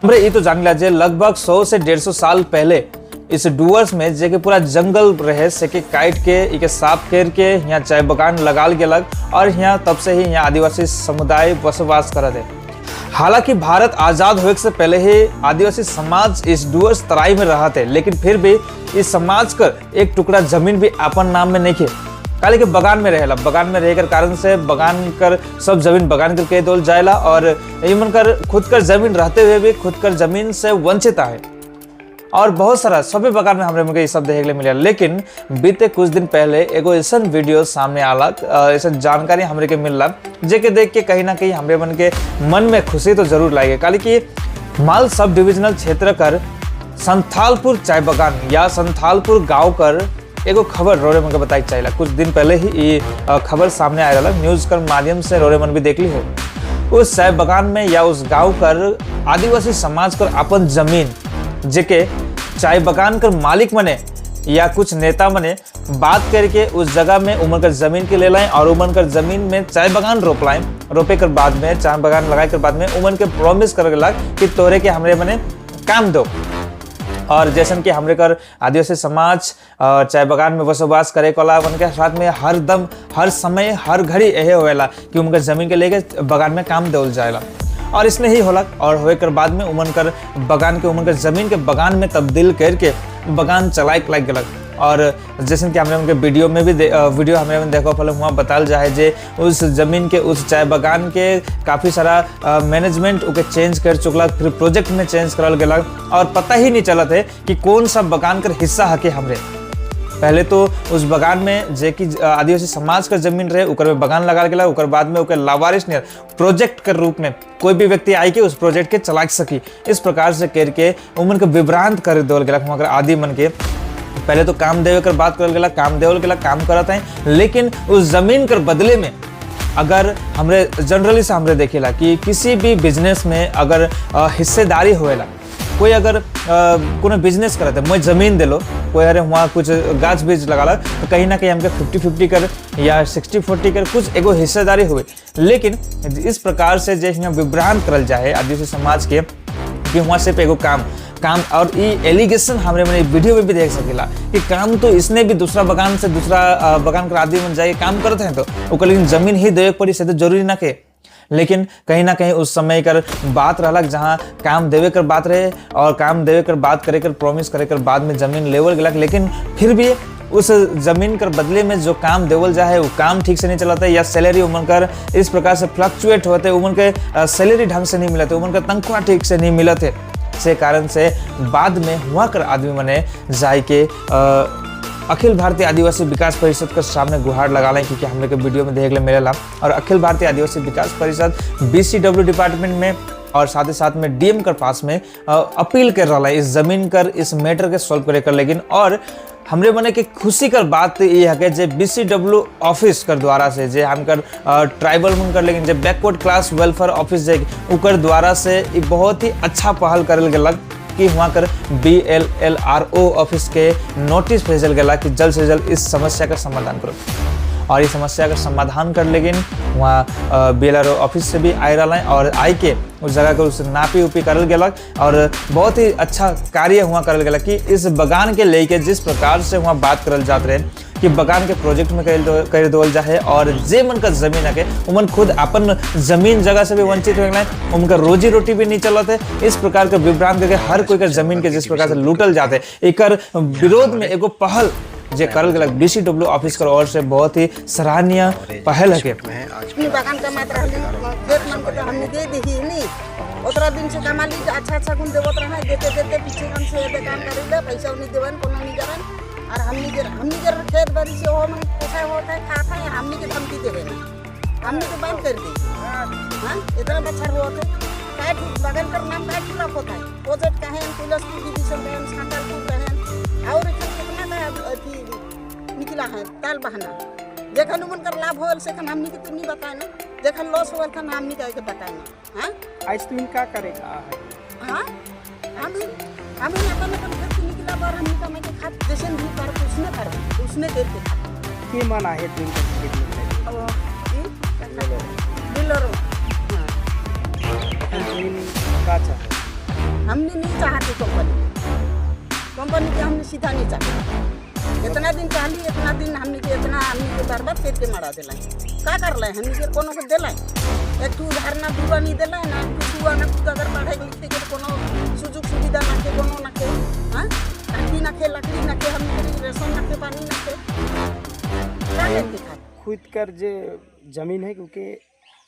हमरे ये तो जान जे लगभग 100 से 150 साल पहले इस डुअर्स में जे के पूरा जंगल रहे से के काट के इके साफ करके यहाँ चाय बगान लगाल गेलक और यहाँ तब से ही यहाँ आदिवासी समुदाय बसोबास करत है। हालांकि भारत आज़ाद होने से पहले ही आदिवासी समाज इस डुअर्स तराई में रहते, लेकिन फिर भी इस समाज कर एक टुकड़ा जमीन भी अपन नाम में नहीं खे। काले के बगान में रहेला, बगान में रहे कर कारण से बगान कर सब जमीन बगान कर के दोल जाएला और इमन कर खुद कर जमीन रहते हुए भी खुद कर जमीन से वंचित है। और बहुत सारा सभी बगान में हमरे मुझे ये सब देखे के मिला। लेकिन बीते कुछ दिन पहले एगो ऐसा वीडियो सामने आलक, ऐसा जानकारी हमरे के मिलला जे के देख के कहीं ना कहीं हमरे मन के मन में खुशी तो जरूर लागे। काली कि माल सब डिविजनल क्षेत्र कर संथालपुर चाय बगान या संथालपुर गांव कर एगो खबर रोरे मन के बताई चाहिए। कुछ दिन पहले ही ये खबर सामने आया रहा, न्यूज कर माध्यम से रोरे मन भी देख ली है। उस चाय बगान में या उस गांव कर आदिवासी समाज कर अपन जमीन जेके चाय बगान कर मालिक मने या कुछ नेता मने बात करके उस जगह में उमन कर जमीन के ले लाए और उमन कर जमीन में चाय बगान रोप लाए। रोपे कर बाद में, चाय बगान लगाए कर बाद में उमन के प्रॉमिस कर लग कि तोरे के हमरे मने काम दो। और जैसन कि हमरे कर आदिवासी समाज चाय बगान में बसोबास करे कोला उनके साथ में हर दम, हर समय, हर घड़ी यही होएला कि उनका जमीन के लेके बगान में काम देवल जाएला। और इसने ही होला और होए कर बाद में उमन कर बगान के, उमन कर जमीन के बगान में तब्दील करके बगान चलाए लाग गलक। और जैसे कि हमने उनके वीडियो में भी वीडियो हमने देखो फल हुआ बताल जाए जे उस जमीन के, उस चाय बगान के काफ़ी सारा मैनेजमेंट ओके चेंज कर चुकला, फिर प्रोजेक्ट में चेंज करल गेलक और पता ही नहीं चलत है कि कौन सा बगान कर हिस्सा हके हमरे। पहले तो उस बगान में जे कि आदिवासी समाज का जमीन रहे, ओकर में बगान लगा गेला। ओकर बाद में ओकर लावारिस नियर प्रोजेक्ट के रूप में कोई भी व्यक्ति आई के उस प्रोजेक्ट के चला सकी, इस प्रकार से करके उमन के विभ्रांत कर देवल गेला। मगर आदि मन के पहले तो काम देवे कर बात करल गेला, काम देवल गेला, काम करत है, लेकिन उस जमीन कर बदले में अगर हमरे जनरली से हमरे देखेला कि किसी भी बिजनेस में अगर हिस्सेदारी होएला, कोई अगर कोनो बिजनेस करत है, मैं जमीन दिलो, कोई अरे वहाँ कुछ गाछ बीज लगाला, तो कहीं ना कहीं हमके 50-50 कर या 60-40 कर कुछ एगो हिस्सेदारी हुए। लेकिन इस प्रकार से जे हियां विभ्रांत करल जाए आदिवासी समाज के कि वहाँ सिर्फ एगो काम काम और ये एलिगेशन हमरे मैंने वीडियो में भी देख सकेला कि काम तो इसने भी दूसरा बगान से दूसरा बगान कर आदमी मन जाके काम करते हैं तो ओकर लेकिन जमीन ही देवे पड़ी से तो जरूरी ना के। लेकिन कहीं ना कहीं उस समय कर बात रहलक जहाँ काम देवे कर बात रहे और काम देवे कर बात करे कर, प्रॉमिस करे कर बाद में जमीन लेवल गेलक। लेकिन फिर भी उस जमीन कर बदले में जो काम देवल जाए वो काम ठीक से नहीं चलाता या सैलरी उमन कर इस प्रकार से फ्लक्चुएट होते, उमन के सैलरी ढंग से नहीं मिलते, उमन के तनख्वाह ठीक से नहीं मिलते। से कारण से बाद में हुआ कर आदमी मने जाए के अखिल भारतीय आदिवासी विकास परिषद के सामने गुहार लगा लें, क्योंकि हम लोग के वीडियो में देख ले मिलेला। और अखिल भारतीय आदिवासी विकास परिषद बीसीडब्ल्यू डिपार्टमेंट में और साथ ही साथ में डीएम कर पास में अपील कर रहा है इस जमीन कर, इस मैटर के सॉल्व करे कर। लेकिन और हमरे मने के खुशी कर बात ये है कि जे बीसीडब्ल्यू ऑफिस कर द्वारा से, जे हम कर ट्राइबल मन कर लेकिन जे बैकवर्ड क्लास वेलफेयर ऑफिस जे उकर द्वारा से ई बहुत ही अच्छा पहल करल गेलक कि वहाँ कर बीएलएलआरओ ऑफिस के नोटिस भेजल गेला कि जल्द से जल्द इस समस्या का समाधान करो। और ये समस्या का समाधान कर लेकिन वहाँ बीएलआरओ ऑफिस से भी आए रहा और आई के उस जगह के उस नापी उपी करल गेलक और बहुत ही अच्छा कार्य हुआ करल गेलक कि इस बगान के लेके जिस प्रकार से वहाँ बात करल जात रहे कि बगान के प्रोजेक्ट में कर देवल जाए और जे मन का जमीन है उमन खुद अपन जमीन जगह से भी वंचित हो गए, उनका रोजी रोटी भी नहीं चलत है। इस प्रकार के विभ्रांत करके हर कोई के जमीन के जिस प्रकार से लूटल जाते, एकर विरोध में एगो पहल जे करल गेलक बीसीडब्ल्यू ऑफिस कर ओर से, बहुत ही सराहनीय पहल है के अपनी बागान कमात रहली, खेत मन के तो हमने दे दी नी। ओतरा दिन से कमाली, अच्छा अच्छा गुण देवत रहे। देते देते पीछे हम से एते काम करीले, पैसा नहीं देवन, कोनो नहीं करन। और हमनी के खेत बाड़ी से वो मन पैसा होता है, खाता है, हमनी के धमकी देवे ना, हमनी के बंद कर दी। हाँ, इतना बच्चा होते काय ठीक बागान कर नाम काय ठीक होता है। प्रोजेक्ट कहें, तुलसपुर डिवीजन रहें, संतालपुर रहें और एखन कितना का अथी निकला है ताल बहाना। जखन उमन कर लाभ होल सेखन हमनी के तो नहीं बताए ना, जखन लॉस होल तखन हमनी के बताए ना। हाँ। आज तुम का करेगा है? हाँ, हम अपन अपन खेत से निकला पर हमनी कमाई के खात, जैसे भी कर उसने कर उसने करके खात। के मन आहे तुम खेत में? अब बिलरो, हाँ। तुम का चाहे? हमने नहीं चाहती कंपनी के। कंपनी के हमने सीधा नहीं चाहती। इतना दिन चाहली, इतना दिन हमने के, इतना हमने के बर्बाद करके मारा दिला। का कर ले हमने के? कोनो के दिला एक उधार ना दुआ नहीं दिला ना एक दुआ ना कुछ। अगर पढ़े लिखे के कोनो सुযোग सुविधा ना के, कोनो ना के, हाँ, काठी ना के, लकड़ी ना के, हमने के रेशन ना के, पानी ना के, का लेके खाए? खुद कर जे जमीन है, क्योंकि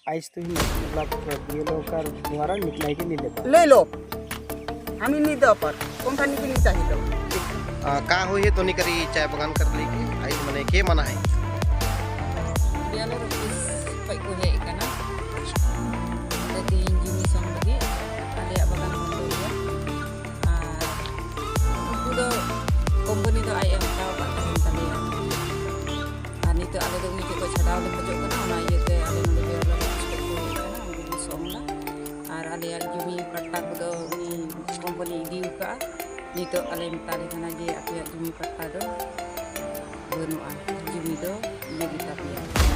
आइस तो ही मतलब ये लोग कर द्वारा निकलाई के नहीं लेता। ले लो, हमें नहीं दो, पर कंपनी के नहीं चाहिए लो। का हुई है तो नहीं करी चाय बगान कर ली के आई मने के मना है? BLR office खᱚᱡ ᱠᱚ ᱦᱮᱡ ᱟᱠᱟᱱᱟ। ᱚᱸᱰᱮ ᱛᱮᱦᱤᱧ ᱡᱩᱢᱤ ᱥᱚᱝ ᱞᱟᱹᱜᱤᱫ ᱟᱞᱮᱭᱟᱜ ᱵᱟᱜᱟᱱ ᱵᱚᱱᱫᱚ ᱜᱮᱭᱟ ᱟᱨ ᱩᱱᱠᱩ ᱫᱚ ᱠᱳᱢᱯᱟᱱᱤ ᱫᱚ ᱟᱡ ᱮ ᱦᱟᱛᱟᱣ ᱟᱠᱟᱫ ᱛᱟᱦᱮᱱ ᱛᱟᱞᱮᱭᱟ ᱟᱨ ᱱᱤᱛᱚᱜ ᱟᱞᱮ ᱫᱚ ᱩᱱᱤ ᱴᱷᱮᱡ ᱠᱷᱚᱡ ᱪᱷᱟᱰᱟᱣ ᱞᱮ ᱠᱷᱚᱡᱚᱜ ᱠᱟᱱᱟ। ᱚᱱᱟ ᱤᱭᱟᱹᱛᱮ ᱟᱞᱮ ᱱᱚᱰᱮ ᱵᱤᱭᱮᱞᱟᱨ ᱚᱯᱷᱤᱥ ᱠᱷᱚᱡ ᱠᱚ ᱦᱮᱡ ᱟᱠᱟᱱᱟ। ᱩᱱᱠᱩ ᱠᱚ ᱥᱚᱝ ᱫᱟ ᱟᱨ ᱟᱞᱮᱭᱟᱜ ᱡᱩᱢᱤ ᱯᱟᱴᱴᱟ ᱠᱚᱫᱚ ᱩᱱᱤ ᱠᱳᱢᱯᱟᱱᱤ ᱤᱫᱤ ᱟᱠᱟᱫᱼᱟ। ᱱᱤᱛᱚᱜ ᱟᱞᱮ ᱢᱮᱛᱟᱞᱮ ᱠᱟᱱᱟ ᱡᱮ ᱟᱯᱮᱭᱟᱜ ᱡᱩᱢᱤ ᱯᱟᱴᱴᱟ ᱫᱚ ᱵᱟᱹᱱᱩᱜᱼᱟ, ᱡᱩᱢᱤ ᱫᱚ ᱤᱭᱟᱹ ᱜᱮᱛᱟ ᱯᱮᱭᱟ ᱢᱟᱱᱮ।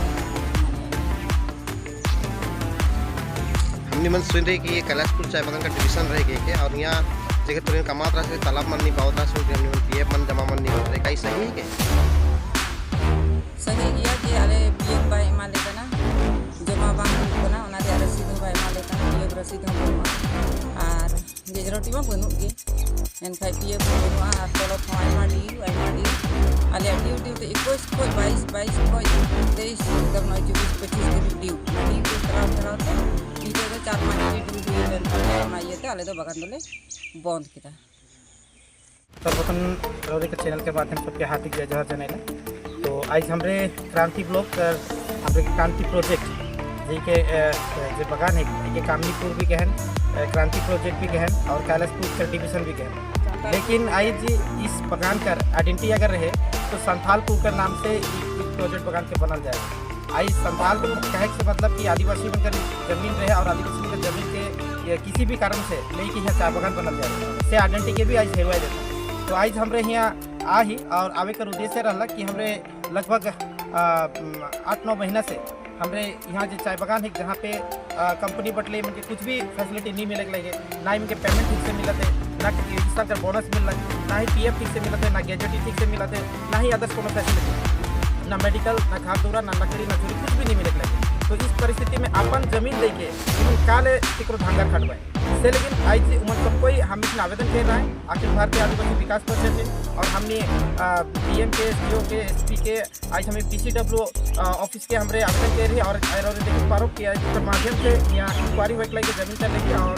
हमने मन सुन रही कि ये कैलाशपुर चाय बागान का डिवीजन रह गए के और यहाँ जगह तुरंत कमात रहा से तालाब मन नहीं पावत रहा से, हमने मन पीएफ मन जमा मन नहीं होत रहे, कहीं सही है के? ᱥᱟᱹᱨᱤ ᱜᱮᱭᱟ ᱡᱮ ᱟᱞᱮ ᱯᱤᱮᱯ ᱵᱟᱭ ᱮᱢᱟᱞᱮ ᱠᱟᱱᱟ, ᱡᱚᱢᱟ ᱵᱟᱝ ᱦᱩᱭᱩᱜ ᱠᱟᱱᱟ। ᱚᱱᱟ ᱨᱮᱭᱟᱜ ᱨᱚᱥᱤᱫ ᱦᱚᱸ ᱵᱟᱭ ᱮᱢᱟᱞᱮ ᱠᱟᱱᱟ, ᱯᱤᱮᱯ ᱨᱚᱥᱤᱫ ᱦᱚᱸ ᱵᱟᱹᱱᱩᱜᱼᱟ ᱟᱨ ᱜᱮᱡᱽᱨᱚᱴᱤ ᱢᱟ ᱵᱟᱹᱱᱩᱜ ᱜᱮ, ᱢᱮᱱᱠᱷᱟᱡ ᱯᱤᱮᱯ ᱦᱚᱸ ᱵᱟᱹᱱᱩᱜᱼᱟ ᱟᱨ ᱛᱚᱞᱚᱵ ᱦᱚᱸ ᱟᱭᱢᱟ ᱰᱤᱭᱩ, ᱟᱭᱢᱟ ᱰᱤᱭᱩ। ᱟᱞᱮᱭᱟᱜ ᱰᱤᱭᱩ ᱰᱤᱭᱩ ᱛᱮ 21 ᱠᱷᱚᱡ 22, 22 ᱠᱷᱚᱡ 23, ᱮᱠᱫᱚᱢ ᱱᱚᱜᱼᱚᱭ 24 25 ᱫᱷᱟᱹᱵᱤᱡ ᱰᱤᱭᱩ। ᱚᱱᱟ ᱰᱤᱭᱩ ᱠᱚ ᱴᱷᱮᱞᱟᱣ ᱴᱷᱮᱞᱟᱣ ᱛᱮ ᱱᱤᱛᱚᱜ ᱫᱚ 4 5 ᱰᱤᱭᱩ ᱦᱩᱭ ᱞᱮᱱ ᱛᱟᱞᱮᱭᱟ। ᱚᱱᱟ ᱤᱭᱟᱹᱛᱮ ᱟᱞᱮ ᱫᱚ ᱵᱟᱜᱟᱱ ᱫᱚᱞᱮ ᱵᱚᱱᱫ ᱠᱮᱫᱟ। सर्वप्रथम रौदे के चैनल के माध्यम से सबके हार्दिक जय जोहार जनेला। तो आज हमरे क्रांति ब्लॉक कर हमरे क्रांति प्रोजेक्ट जी के जे बगान है के कामनीपुर भी कहन, क्रांति प्रोजेक्ट भी कहन और कैलाशपुर का डिवीजन भी कहन। लेकिन आज इस बगान का आइडेंटिटी अगर रहे तो संथालपुर का नाम से इस प्रोजेक्ट बगान के बनल जाए। आज संथालपुर कहे से मतलब कि आदिवासी बनकर जमीन रहे और आदिवासी बनकर जमीन के ये किसी भी कारण से नहीं कि यहाँ चाय बगान बनल जाए से आइडेंटिटी के भी आज हेरवा देता। तो आज हमरे यहाँ आ ही और आवे कर उद्देश्य रहला कि हमरे लगभग 8-9 महीना से हमरे यहाँ जो चाय बगान है, जहाँ पे कंपनी बटले इनके कुछ भी फैसिलिटी नहीं मिले लगे, ना इनके पेमेंट ठीक से मिलते, ना इस साल का बोनस मिल, ना ही पीएफ ठीक से मिलते, ना ग्रेच्युटी ठीक से मिलते, ना ही अदर्स कोनो फैसिलिटी, ना मेडिकल, ना खाद दूरा, ना लकड़ी, ना चूरी, कुछ भी नहीं मिले लगे। तो इस परिस्थिति में अपन जमीन दे के इवन काले केकरो धांगर खटवाए से। लेकिन आज उमन सब कोई हम इसमें आवेदन कर रहा है अखिल भारतीय आदिवासी विकास परिषद में और हमने डीएम के, एसडीओ के, एसपी के, आज हमें पीसीडब्ल्यू ऑफिस के हमरे आवेदन कर रही और देखिए पारो कि आज के माध्यम से यहाँ इंक्वायरी होके लगे जमीन कर लेके और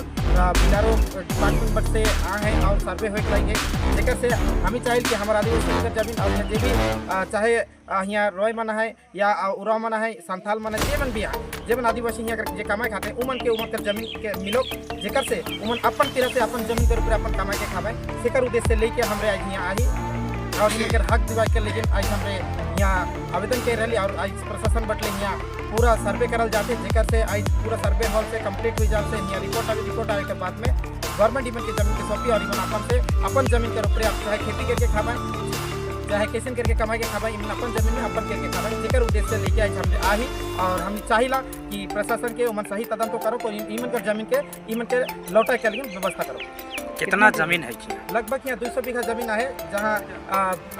बीआरओ डिपार्टमेंट बट से आ है और सर्वे होके लगे, जेकर से हमें चाहिए कि हमारा आदिवासी के जमीन और यहाँ जे भी चाहे यहाँ रोय मना है या उराव मना है, संथाल मना है, जे मन भी है, जे मन आदिवासी यहाँ कर जे कमाए खाते हैं, उमन के उमन कर जमीन के मिलो, जेकर से उमन अपन तरह से अपन जमीन के ऊपर अपन कमाए के खावे। सेकर उद्देश्य से लेके हमरे आज यहाँ आई और इनकर हक दिवा के लेकिन आज हमरे यहाँ आवेदन कर रही और आज प्रशासन बटले यहाँ पूरा सर्वे करल जाते, जेकर से आज पूरा सर्वे हॉल से कंप्लीट हो जाते, यहाँ रिपोर्ट आवे। रिपोर्ट आवे के बाद में गवर्नमेंट इमन के जमीन के सौंपी और इमन अपन से अपन जमीन के ऊपर आप चाहे खेती करके खावाएं, चाहे कैसन करके कमाए के खावाएं, इमन अपन जमीन में अपन करके खावाएं, जेकर उद्देश्य से लेके आज हमने आही। और हम चाहिला कि प्रशासन के उमन सही तदंत तो करो और इमन के जमीन के इमन के लौटा के लिए व्यवस्था करो। कितना जमीन है की? लगभग यहाँ 200 बीघा जमीन है, जहाँ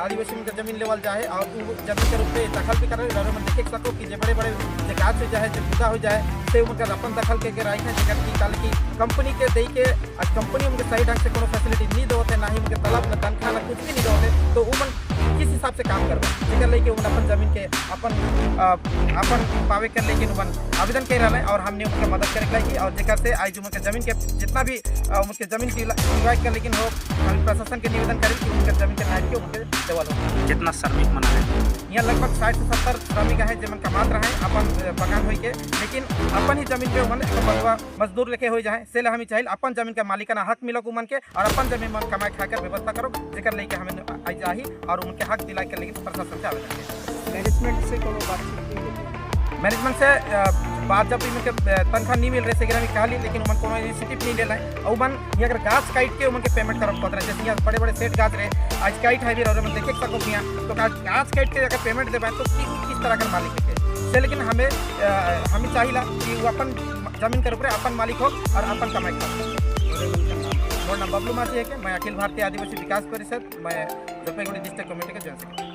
आदिवासी में जमीन लेवल जाए और उ जमीन के रूप में दखल भी करे और मन देख सको कि जे बड़े बड़े जे गाछ हो जाए, जे पौधा हो जाए से उनका अपन दखल के राख है, जेकर की काल की कंपनी के दे के आज कंपनी उनके सही ढंग से कोनो फैसिलिटी नहीं देते, ना ही उनके तलब, ना तनख्वाह, ना कुछ भी नहीं देते, तो उमन किस हिसाब से काम करबे? जेकर लेके उमन अपन जमीन के अपन पावे कर लेकिन उमन आवेदन कर रहा है और हमने उनके मदद करे लगी और जेकर से आज उनके जमीन के जितना भी उनके जमीन की डिवाइड कर लेकिन हो हम प्रशासन के निवेदन करें कि उनके जमीन के नाप के उनके देवल हो। कितना श्रमिक मना है? यहाँ लगभग 60 से 70 श्रमिक है जिमन कमात रहे अपन बगान होई के, लेकिन अपन ही जमीन पे उमन एक बंधुआ मजदूर लेके हो जाए से हमें चाहिए अपन जमीन के मालिकाना हक मिलो उमन के और अपन जमीन में कमाए खाकर व्यवस्था करो, जेकर लेके हमें आज आही और उनके हक दिला के लेकिन प्रशासन से आवेदन किया। मैनेजमेंट से कोनो बातचीत नहीं होती? मैनेजमेंट से बात जब इनके तनख्वाह नहीं मिल रहे से हमें कहा ली, लेकिन उमन कोनो इनिशिएटिव नहीं ले रहे और उमन यहाँ अगर गाछ काट के उमन के पेमेंट करब पड़ रहे। जैसे यहाँ बड़े बड़े सेट गाछ रहे, आज काट है भी और उमन देखे सको यहाँ तो गाछ काट के अगर पेमेंट देवे तो किस तरह का मालिक है से। लेकिन हमें चाहिए कि वो अपन जमीन के ऊपर अपन मालिक हो और अपन कमाई खाओ। मोर नाम बबलू माझी है के मैं अखिल भारतीय आदिवासी विकास परिषद, मैं जलपाईगुड़ी डिस्ट्रिक्ट कमेटी के जनरल सेक्रेटरी।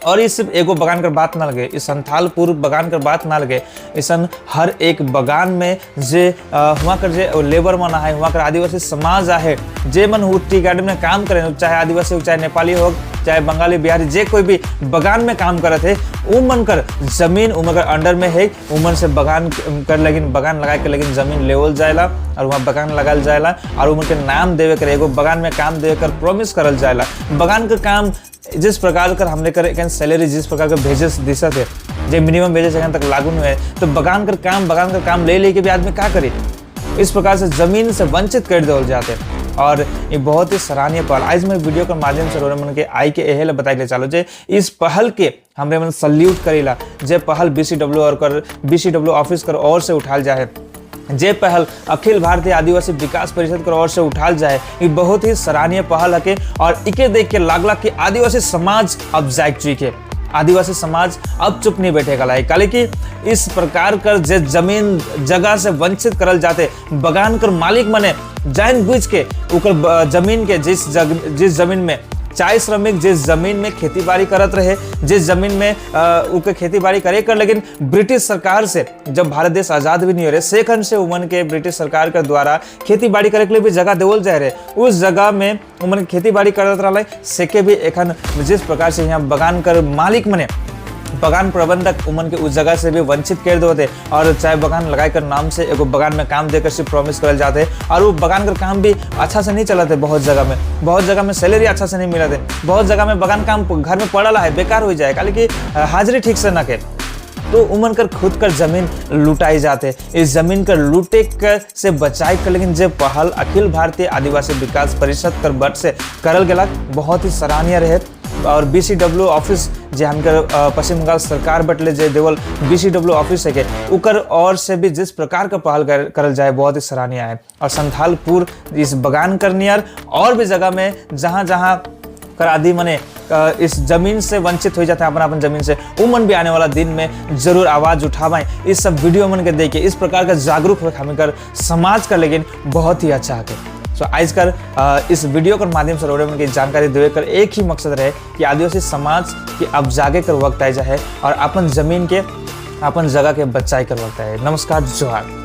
और ये सिर्फ एगो बगान कर बात ना लगे, इस संथालपुर बगान कर बात ना लगे, ऐसन हर एक बगान में जे हुआ कर जे लेबर मन आहे, हुआ कर आदिवासी समाज आहे, जे मन who T garden में काम करें, चाहे आदिवासी हो, चाहे नेपाली हो, चाहे बंगाली, बिहारी, जे कोई भी बगान में काम करत है, उ मन कर जमीन उमन कर अंडर में है। उमन से बगान कर लेकिन बगान लगाए के लेकिन जमीन लेवल जाएला और वहाँ बगान लगाल जाएला और उमन के नाम देवे कर, एगो बगान में काम देवे कर प्रॉमिस करल जाएला। बगान के काम जिस प्रकार कर हमने कर एक सैलरी जिस प्रकार के भेजे दिशा थे, जे मिनिमम भेजे सेकंड तक लागू नहीं है, तो बगान कर काम ले लेके भी आदमी का करे? इस प्रकार से जमीन से वंचित कर देवल जाते और ये बहुत ही सराहनीय पहल। आज मैं वीडियो के माध्यम से रोरे मन के आई के एहे ला बताए के चालो जे इस पहल के हमरे मन सल्यूट करेला, जे पहल बीसीडब्ल्यू और कर बीसीडब्ल्यू ऑफिस कर ओर से उठाल जाए, जे पहल अखिल भारतीय आदिवासी विकास परिषद कर ओर से उठाल जाए, ये बहुत ही सराहनीय पहल हके। और इके देख के लागला कि आदिवासी समाज अब जाग चुके, आदिवासी समाज अब चुप नहीं बैठेगा लाई काले कि इस प्रकार कर जे जमीन जगह से वंचित करल जाते, बगान कर मालिक मने जान बुझ के उकर जमीन के जिस जमीन में चाय श्रमिक जिस जमीन में खेती बाड़ी करत रहे, जिस जमीन में उके खेती बाड़ी करे कर, लेकिन ब्रिटिश सरकार से जब भारत देश आजाद भी नहीं हो रहे, सेखन से उमन के ब्रिटिश सरकार के द्वारा खेती बाड़ी करे के लिए भी जगह देवल जाए रहे, उस जगह में उमन के खेती बाड़ी करत रहा, सेके भी एखन जिस प्रकार से यहाँ बगान कर मालिक मने, बगान प्रबंधक उमन के उस जगह से भी वंचित कर देते और चाय बगान लगाए कर नाम से एगो बगान में काम देकर सिर्फ प्रॉमिस करल जाते और वो बगान का काम भी अच्छा से नहीं चलते। बहुत जगह में सैलरी अच्छा से नहीं मिलते। बहुत जगह में बगान काम घर में पड़ल है, बेकार हो जाए, काले कि हाजिरी ठीक से न के, तो उमन कर खुद कर जमीन लुटाई जाते। इस जमीन कर लूटे कर से बचाए कर लेकिन जे पहल अखिल भारतीय आदिवासी विकास परिषद कर बट से करल गेला, बहुत ही सराहनीय रहे। और बीसीडब्ल्यू ऑफिस जे हमकर पश्चिम बंगाल सरकार बटले जे देवल बीसीडब्ल्यू ऑफिस है के उकर और से भी जिस प्रकार का पहल करल जाए, बहुत ही सराहनीय है। और संथालपुर इस बगान करनियर और भी जगह में जहाँ जहाँ कर आदि मने इस जमीन से वंचित हो जाते हैं, अपन अपन जमीन से, उमन भी आने वाला दिन में जरूर आवाज उठावाएं। इस सब वीडियो मन के देखे इस प्रकार का जागरूक हो हमें कर समाज का, लेकिन बहुत ही अच्छा है। सो आज कर इस वीडियो के माध्यम से रोडे मन की जानकारी देवे कर एक ही मकसद रहे कि आदिवासी समाज की अब जागे कर वक्त आए जाए और अपन जमीन के, अपन जगह के बचाई कर वक्त आए। नमस्कार, जोहार।